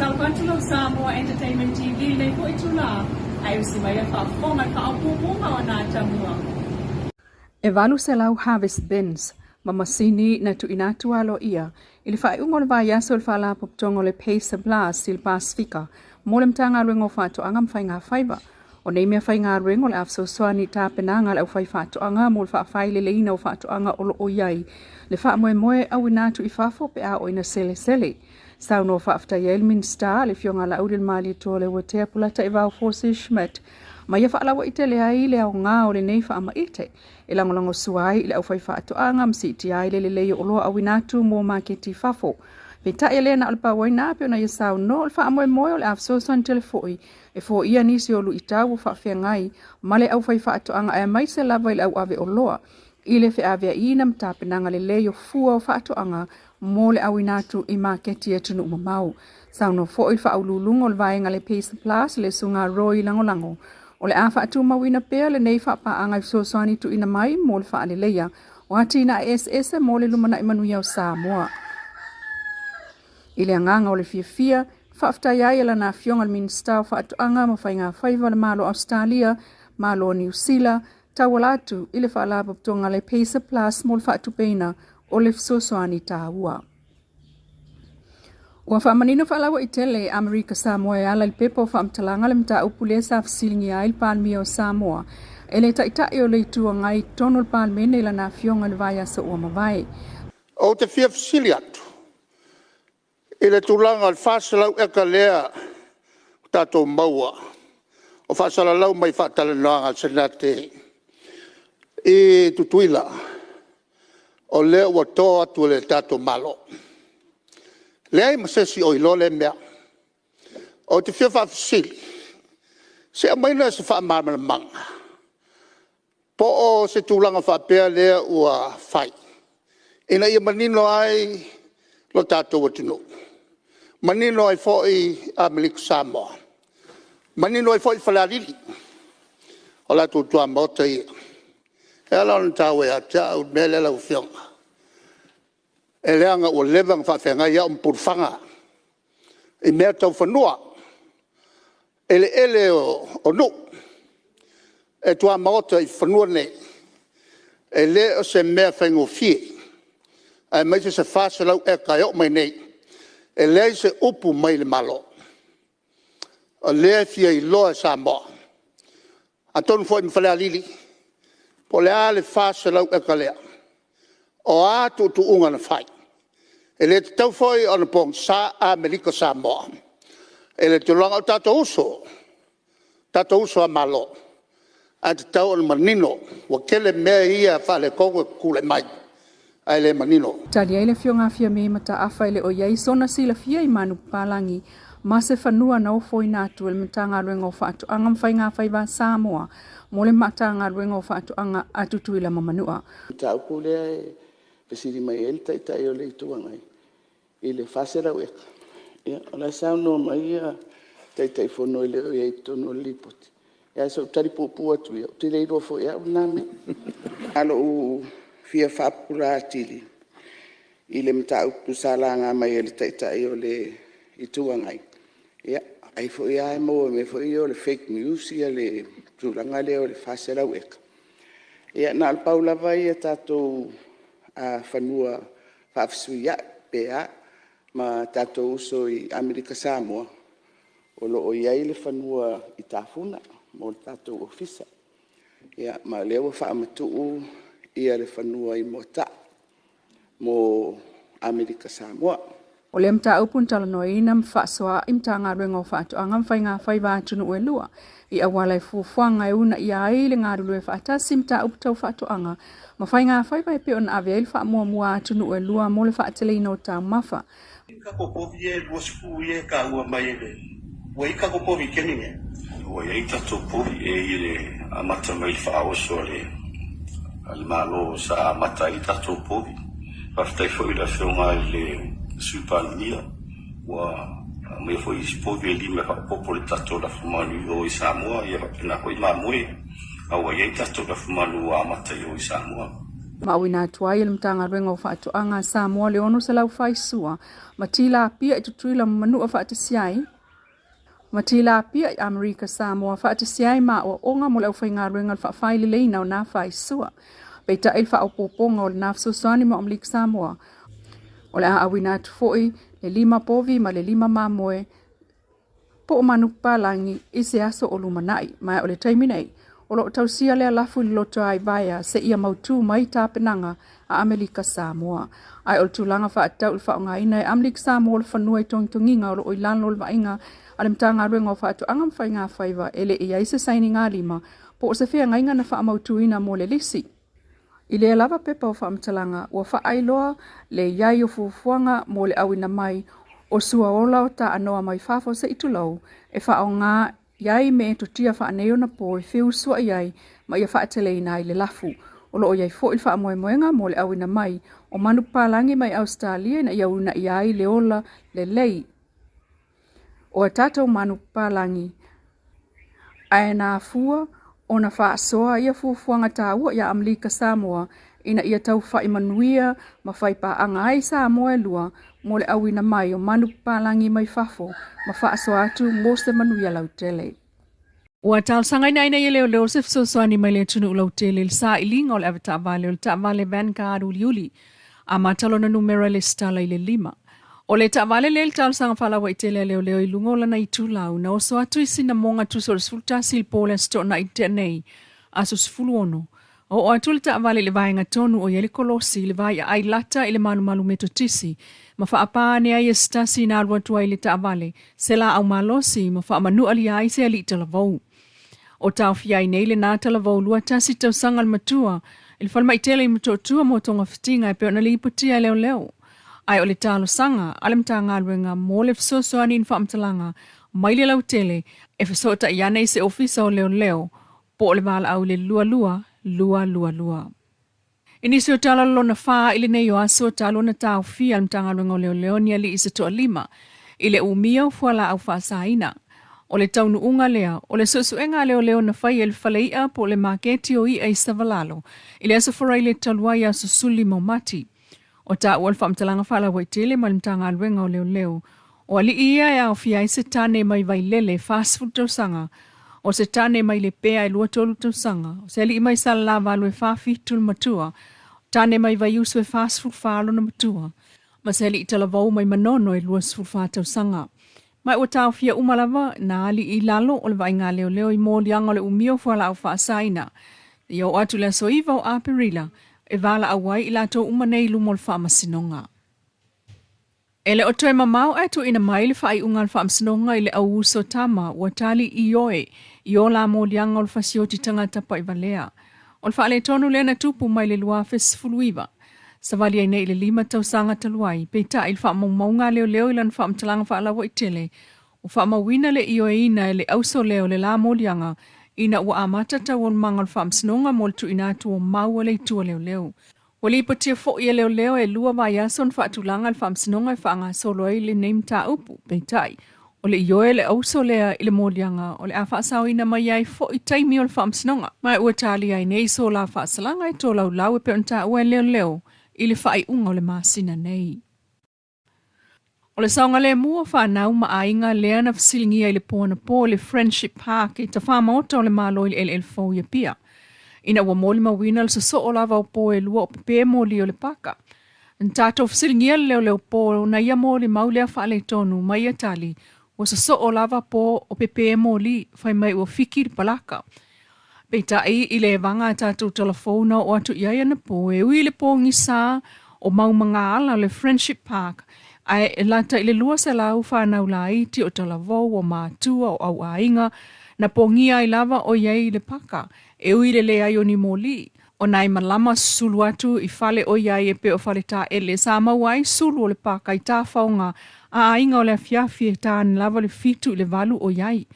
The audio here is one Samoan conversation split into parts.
Faatalofa atu lau Samoa Entertainment TV i lenei foi itula, ae usi mai le faafofoga i le faaopoopoga o ana atamua. E 800 harvest bins ma masini na tuuina atu aloaia i le faaiuga o le vaiaso i le Faalapotopotoga o le Pacer Blast i le Pasefika mo le Matagaluega o Faatoaga ma Faigafaiva. O nei meafaigaluega o le a fesoasoani i tapenaga a le aufaifaatoaga mo le faafaileleina o faatoaga o lo o i ai le faamoemoe auina atu i fafo pe a oo ina selesele. Saunoa faafetai ai le Minisita, le Afioga ia Laaulialemalietoa Leuatea Polataivao Fosi Schmidt, ma ia faalauaitele ai le aoga o lenei faamaite e lagolagosua ai i le aufaifaatoaga ma siitia ai le lelei o oloa auina atu mo maketi i fafo. Peitai e le na o le pau ai lena, pei ona ia saunoa, o le faamoemoe o le a fesoasoani tele foi e foia nisi o luitau ua faafeagai ma le aufaifaatoaga aemaise lava i le auave oloa i le feaveaiina ma tapenaga lelei o fua o faatoaga mo le auina atu i maketi i atunuu mamao. Saunoa foi le faauluuluga o le vaega le Pace Plus, le Susuga Roy Lagolago, o le a faatumauina pea lenei faapaaga i fesoasoani tuuina mai mo le faaleleia o atinae eseese mo le lumanai manuia o Samoa. I le agaga o le fiafia, faafetai ai e lana afioga le Minisita o Faatoaga ma Faigafaiva o le Malo Ausetalia, Malo Niu Sila, tauala atu i le Faalapotopotoga le Pacer Plus mo le faatupeina o le fesoasoani taua. Ua faamanino faalauaitele e Amerika Samoa e ala i le pepa o faamatalaga le mataupu lea sa fesiligia ai le Palemia o Samoa e le Taitai o le Itu Agai i totonu o le Palemene i lana afioga i le vaiaso ua mavae. Ou te fia fesili atu i le tulaga o le 400 eka lea ua tatou maua o faasalalau mai i faatalanoaga a le Senate i Tutuila, o lea ua to atu e le tatou Malo. E leai ma se isi o iloa lea mea. Ou te fia faafesili, se i aumai lea o se faamalamalamaga, po o se tulaga faapea lea ua fai ina ia manino ai lo tatou atunuu, manino ai foi Amerika Samoa, manino ai foi Falealili, o latou tuamaota ia. E ala ona taua ia te au le mea lea lau Afioga, e leaga ua leva ona faafeagai au ma pulufaga i mea tau fanua, eleele o nuu, e tuamaota i fanua nei. E le o se mea faigofie, aemaise se 400 eka e oo mai nei e leai se upu mai le Malo. O lea e fia iloa e Samoa, atonu foi ma Falealili, po o le a le 400 eka lea, o a tuutuuga na fai. E le tatau foi ona pogisa Amerika Samoa i le tulaga, o tatou uso, o tatou uso a Malo, ae tatau ona manino. Ua tele mea ia faaletonu e tulai mai ae le manino. Tali ai le Afioga a Fiame Mataafa e le o i ai sona silafia i manupapalagi ma se fanua na ofoina atu e le Matagaluega o Faatoaga ma Faigafaiva a Samoa mo le Matagaluega o Faatoaga a Tutuila ma Manua. Mataupu lea e fesili mai ai le Taitai o le Itu Agai i le 400 eka, o la e saunoa mai le Taitaifono e le o i ai i totonu o le Lipoti. Ae o sou tali puupuu atu ia, ou te le iloa foi e au lena mea. Na o lou fia faapupula atili i le mataupu sa laga mai e le Taitai o le Itu Agai. Ia, ai foi lava e maua i mea foi ia o le fake news le tulaga lea o le 400 eka. Ia na o le pau lava tatou fanua faafesuiai pe a ma tatou uso i Amerika Samoa, o lo o i ai le fanua i Tafuna mo le tatou Ofisa, ma o lea ua faamatuu le fanua i Moataa mo Amerika Samoa. O lea mataupu na talanoaina ma fefaasoaai Matagaluega o Faatoaga ma Faigafaiva a atunuu e lua i auala e fuafuaga e uunaia ai le galulue faatasi i mataupu tau faatoaga ma faigafaiva e pei ona ave ai le faamuamua a atunuu e lua mo le faateleina o taumafa. Tatou povi ia e 20 ia e taua mai e le... Ua i ai tatou povi i le taimi lenei? Ua i ai tatou povi e i le amata mai i le faaoso a le Malo sa amata ai tatou povi. Faafetai foi i le Afioga i le Sui Palemia ua aumaia foi isi povi e 5 e faaopoopo i le tatou lafumanu i o i Samoa, ia faapena foi mamoe. A ua i ai tatou lafumanu ua amata i o i Samoa. Ma auina atu ai e le Matagaluega o Faatoaga a Samoa le 600 faisua ma tilapia i Tutuila ma Manua faatasi ai ma tilapia i Amerika Samoa faatasi ai ma aoaoga mo le aufaigaluega i le faafaileleiina o na faisua. Peitai le faaopoopoga o lena fesoasoani mo Amerika Samoa, o le a auina atu foi le 5 povi ma le 5 mamoe po o manupapalagi i se aso o lumanai. Ma o le taimi nei, o lo o tausia lea lafu i le loto ai vaea seia mautū mai tapenaga a Amelika Samoa. Ae o le tulaga faatatau i le faaaogaina e Amelika Samoa o le fanua i togitogiga o lo o i lalo o le vaaiga a le Matagaluega o Faatoaga ma Faiga Faiva, e le i i ai se sainigalima po o se feagaiga na faamautuina mo le lisi. I lea lava pepa o faamatalaga, ua faailoa le i ai o fuafuaga mo le auina mai o suaola o taanoa mai fafo se i tulou e faaaoga i ai metotia faaneionapo e feusuai ai ma ia faateleina ai le lafu. O lo o i ai foi le faamoemoega mo le auina mai o manupapalagi mai Ausetalia ina ia uunaia ai le ola lelei o a tatou manupapalagi, ae na afua ona faasoa ia fuafuaga taua iā Amelika Samoa ina ia taufai manuia ma faipaaga ai Samoa e lua mo le auina mai o manupapalagi mai fafo ma faasoa atu mo se manuia lautele. Ua talosagaina ai nei e leoleo se fesoasoani mai le atunuu lautele i le sailiga o le avetaavale o le taavale Vanguard uliuli amata lona numera i le lesitala i le 5. O le taavale lea i le talosaga faalauaitele a leoleo i luga o lana itulau na oso atu i Sinamoga tusa o le 11 i le po o le Aso Toonai tea nei, aso 16. Oo atu le taavale i le vaega tonu o i ai le kolosi i le vaiaai lata i le malumalu metotisi ma faapā ane ai e se tasi na alu atu ai i le taavale se laau malosi ma faamanualia ai se alii talavou. O taofia ai nei lena talavou 21 tausaga le matua i le falemai tele i Motootua mo togafitiga e pei ona lipotia e leoleo. Ae o le talosaga a le Matagaluega mo le fesoasoani i ni faamatalaga mai le lautele e fesootai ane i se ofisa o leoleo po o le valaau i le 22 222. I nisi o tala lona 4 i lenei o aso talu ona taofia le Matagaluega o Leoleo ni alii se toalima i le umia o fualaau faasaina. O le taunuuga lea o le suesuega a leoleo na fai e le falei'a po o le maketi o i'a i Savalalo i le aso Faraile talu ai aso 15 o Mati. O taua le faamatalaga faalauaitele mai le Matagaluega o Leoleo o alii ia e aofia ai se tane mai Vailele 40 tausaga, o se tane mai Lepea e 23 tausaga, o se alii mai Salalavalu e 47 le matua, tane mai Vaiusu e 44 lona matua, ma se alii talavou mai Manono e 24 tausaga. Ma ua taofia uma lava na alii i lalo o le vaaiga leoleo i moliaga o le umia o fualaau faasaina. Ia oo atu i le aso 9 o Aperila e valaau ai i latou uma nei i luma o le faamasinoga. E le o toe mamao ae tuuina mai le faaiuga a le faamasinoga i le au uso tama ua tali ioe i o la moliaga o le fasioti tagata pa'ivalea. O le faaletonu lea na tupu mai le 2019. Savali ai nei i le 5 tausaga talu ai, peitai i le faamaumauga a leoleo i lana faamatalaga faalauaitele, ua faamauina le ioeina e le auso lea o le la moliaga ina ua amata taualumaga o le faamasinoga mo le tuuina atu o mau a le itu a leoleo. Ua lipotia foi e leoleo e 2 vaiaso na faatulaga le faamasinoga e faagasolo ai lenei mataupu. Peitai, o le ioe le auso lea i le moliaga o le a faasaoina mai ai foi taimi o le faamasinoga. Ma ua talia ai nei so la faasalaga e tolaulau e pei ona taua e leoleo i le faaiuga o le masina nei. O le saogalemu o fanau ma aiga lea na fesiligia i le po anapo i le Friendship Park i tafamaota o le Malo i le eleele fou i Apia, ina ua molimauina le sosoo lava o po e lua o pepē moli o le paka. Na tatou fesiligia le leoleo po na ia molimau lea faaletonu mai ia tali ua sosoo lava po o pepē moli fai mai ua fiki le palaka. Peitai i le vaga a tatou talafou na oo atu i ai anapo e ui i le pogisa o mau magaala o le Friendship Park ae e lata i le 200 fanau laiti o talavou o matua o auaiga na pogia ai lava o i ai i le paka e ui le leai o ni moli. O nai malama susulu atu i fale o i ai e pei o Faletaele sa maua ai sulu o le paka i tafaoga a aiga o le afiafi e ta ane lava le 7 i le 8 o i ai.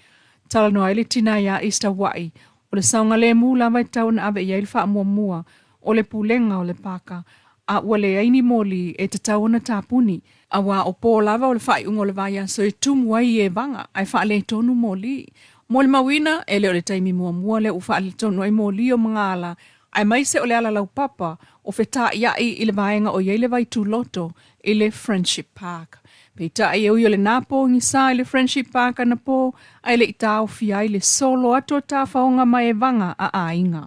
Talanoa ai le tina iā Easter Wa'i o le saogalemu lava e tatau ona ave i ai le faamuamua o le pulega o le paka a ua leai ni moli e tatau ona tapuni, auā o po lava o le faaiuga o le vaiaso e tumu ai i evaga ae faaletonu moli. Molimauina e le o le taimi muamua lea ua faaletonu ai moli o magaala Aemaise o le ala laupapa o feta'ia'i i le vaega o i ai le vai tuloto i le Friendship Park. Peitai e ui o lena pogisa i le Friendship Park anapo, ae le i taofia ai le solo atu o tafaoga ma evaga a aiga.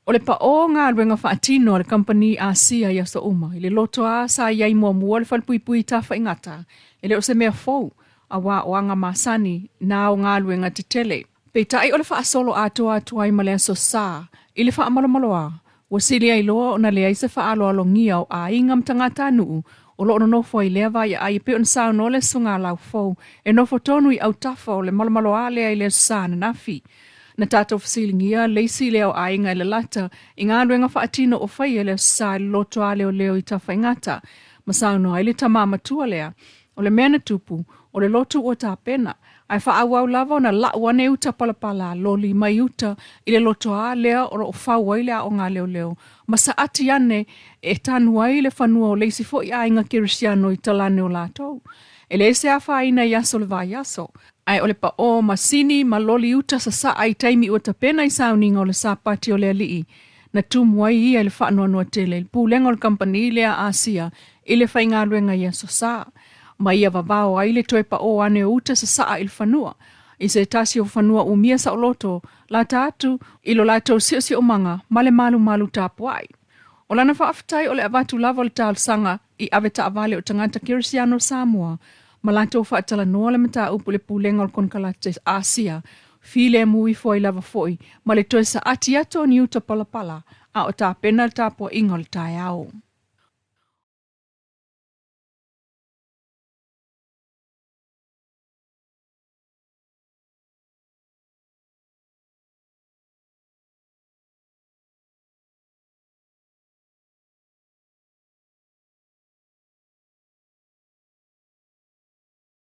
O le paʻō galuega faatino a le Kamupani Asia i aso uma i le lotoa sa i ai muamua le falepuipui i Tafaigata, e le o se mea fou, auā o aga masani na o galuega tetele. Peitai o le faasolo atoa atu ai ma le Aso Sa i le faamalomaloā, ua sili ai loa ona leai se faaaloalogia o aiga ma tagatanuu o loo nonofo ai lea vaiaai e pei ona saunoa le Susuga Laufou e nofo tonu i autafa o le malomaloā lea i le Aso Sa ananafi. Na tatou fesiligia le isi lea o aiga i lalata i galuega faatino o faia i le Aso Sa i le lotoa leoleo i Tafaigata, ma saunoa ai le tamā matua lea, o le mea na tupu, o le lotu ua tapena, ae faaauau lava ona lau ane uta palapala a loli mai uta i le lotoa lea o loo fau ai le aoga leoleo, ma saati ane e tanu ai le fanua o le isi foi aiga kerisiano i talane o latou. E leai se afaina i aso o le vaiaso, ae o le paʻō masini ma loli uta sasaa i taimi ua tapena i sauniga o le Sapati o le Alii, na tumu ai ia i le faanoanoa tele i le pulega o le kamupani lea a Asia i le faigaluega i Aso Sa, ma ia vavao ai le toe paʻō ane o uta sasaa i le fanua, i se tasi o fanua umia saoloto lata atu i lo latou siosiomaga ma le malumalu tapuai. O lana faafetai o le avatu lava o le talosaga i ave taavale o tagata kerisiano Samoa ma latou faatalanoa le mataupu i le pulega o le konekarate Asia filemu ifo ai lava foi ma le toe saati atu o ni uta palapala a o tapena le tapuaiga o le taeao.